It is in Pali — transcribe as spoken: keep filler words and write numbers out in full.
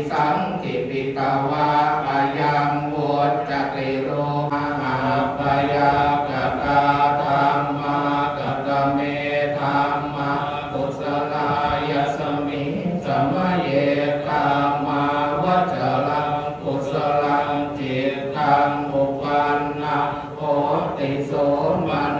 saṅkhipitvā ayaṃ vuccati ro- mahābyākatā dhammā. Katame dhammā kusalā? Yasmiṃ samaye kāmāvacaraṃ kusalaṃ cittaṃ uppannaṃ hoti somana-